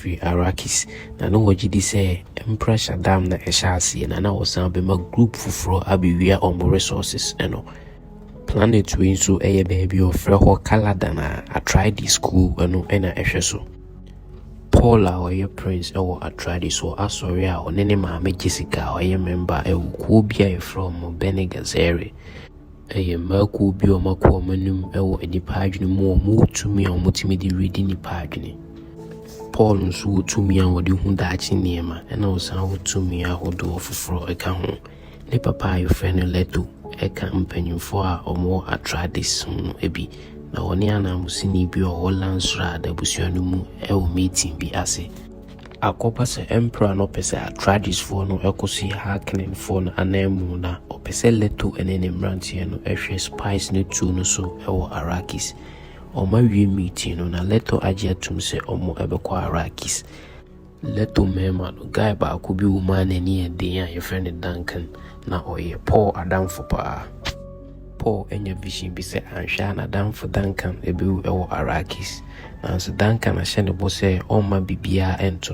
afiri Arrakis, na na wɔgye di sɛ Emperor Shaddam na ɛhyɛ aseɛ na na wɔsan bɛma group foforɔ abɛwia ɔmo resources no. Planet wei nso yɛ baabi a wɔfrɛ hɔ Caladan a Atreides kuo no na ɛhwɛ so. Paul a ɔyɛ prince wɔ Atreides wɔ asɔre a ɔne ne maame Jessica a ɔyɛ member wɔ kuo bi a yɛfrɛ wɔn Bene Gesserit. Ɛyɛ mmaakuo bi a wɔakɔ wɔn anim wɔ nnipa adwene mu a wɔwɔ tumi a wɔtumi de redi nnipa adwene. Paul nso wɔ tumi a wɔde hu daakye nneɛma, ɛna ɔsan wɔ tumi ahodoɔ foforɔ ka ho. Ne papa a yɛfrɛ no Leto ka mpanyimfoɔ a wɔwɔ Atreides ho no bi, na ɔne ananmusini bi a ɔwɔ Landsraad abusua no mu wɔ meeting bi ase. Akɔba sɛ Emperor no pɛ sɛ Atreidesfoɔ no kɔsi Harkonnenfoɔ no ananmu, na ɔpɛ sɛ Leto ne ne mmeranteɛ no hwɛ spice no tuo no so wɔ Arrakis. Wɔn awie meeting no na Leto agye atom sɛ wɔn bɛkɔ Arrakis. Leto mmarima no, guy baako bi wɔ mu a n'ani yɛ den a yɛfrɛ no Duncan, na ɔyɛ Paul adamfo paa. Paul anya vision bi sɛ anhwɛ a n'adamfo Duncan bɛwu wɔ Arrakis, nanso Duncan ahyɛ ne bɔ sɛ ɔmma biribiara nto no.